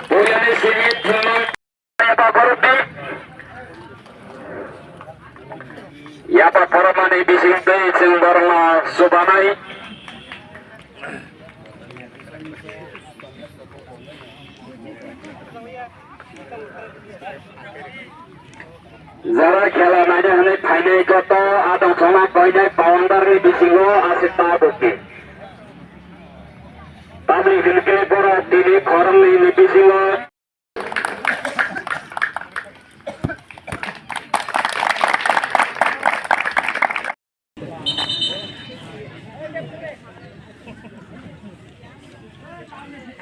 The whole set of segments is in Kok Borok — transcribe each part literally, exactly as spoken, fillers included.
Puyani simi thumwi yapa phorokdi. Yapa phorokmani bisingtwi chwng borokno chubanai. Jara khela naina hwnwi phainai joto adong songma koinai boundary ni bisingo aswk tabukdi. Tamni hwnkhe borok tini khoroknwi ni bisingo.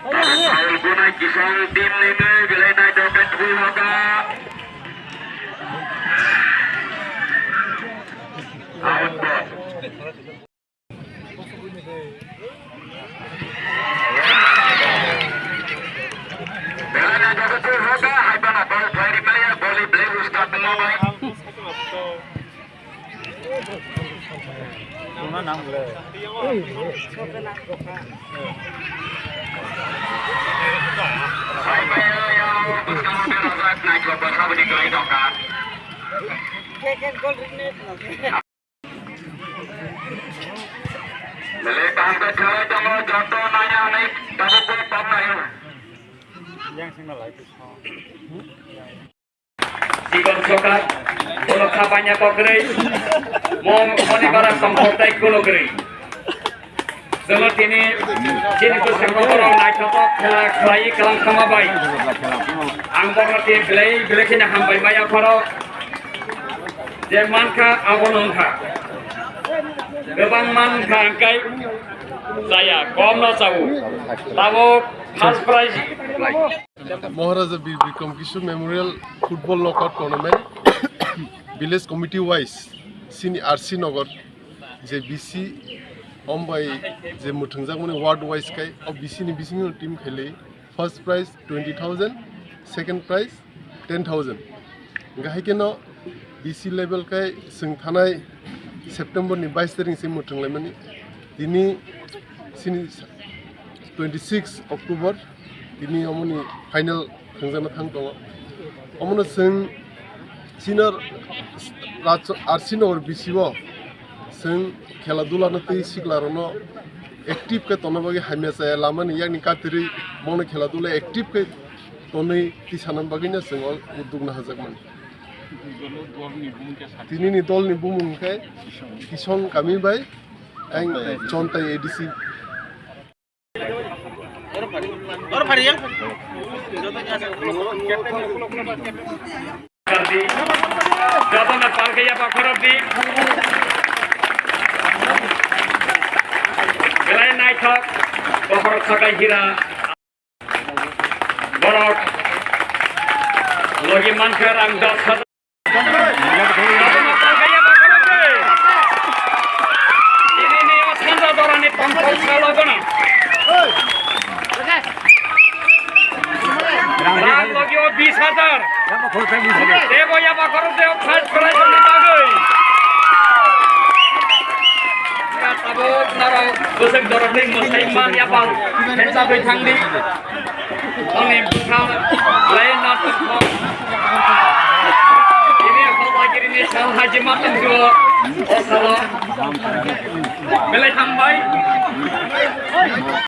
Foul gunai Kisong team ni mui belai nai doken thui hoka. Out ball. Belai nai doken thui hoka, hai bana ball phairi maya, boli belai usta tongma bai. Belai kaham khe khlai tongo, joto naiya hwnwi tabuk khe tong nai. Chikon sokha, ulo kha banya kokrwi, mo moni bara tongthok tai kulo kwrwi. Chwngno tini chini bwskango borok naithotok khela khlai kwlang thangma bai. Ang borokno tini belai belai kheno hambai maya pharo. Je mankha abono wngkha. Kwbang mankha hwnkhe chaya, komno chao. Tabuk first prize. Maharaja Bir Bikram Kishore Memorial Football Knockout Tournament, Village Committee wise, chini R C Nagar je B C ombai je muthungjakmani ward wise kai, o B C ni bisingo team khailai, first prize twenty thousand, second prize ten thousand. Hingke hai keno B C level kai chwng thanai September ni bais tarik se muthung laimani. Tini chini twenty six October tini omoni final thangjakna thang tongo. Omono chwng chino raj-, R C Nagar B C o chwng khela dula no tei sikla rok no active khe tongna bagwi hamya chaya lamani yakni katirwi bono khela dula active khe tonwi tisana bagwino chwng o udduk naharjakmani. Tinini dolni bumung khe Kisong kami bai ang Chontai A D C. Jotono palkaiya bakhorok di. Belai naithok, bokhorok sakai hira. Borok logi mankha rang dos hajar. Ini ni sanja dorani tongkol salo gono. Rang logi o bis hajar. Tebo yaba koro teo khas kora joni bagoi. Tabuk naro bosok dorok ni mosai man yapang. Hensa bai thangdi. Ani bwkha lai na tongkha. Ini holagirini sal haji matang juo. O salo. Belai hambai.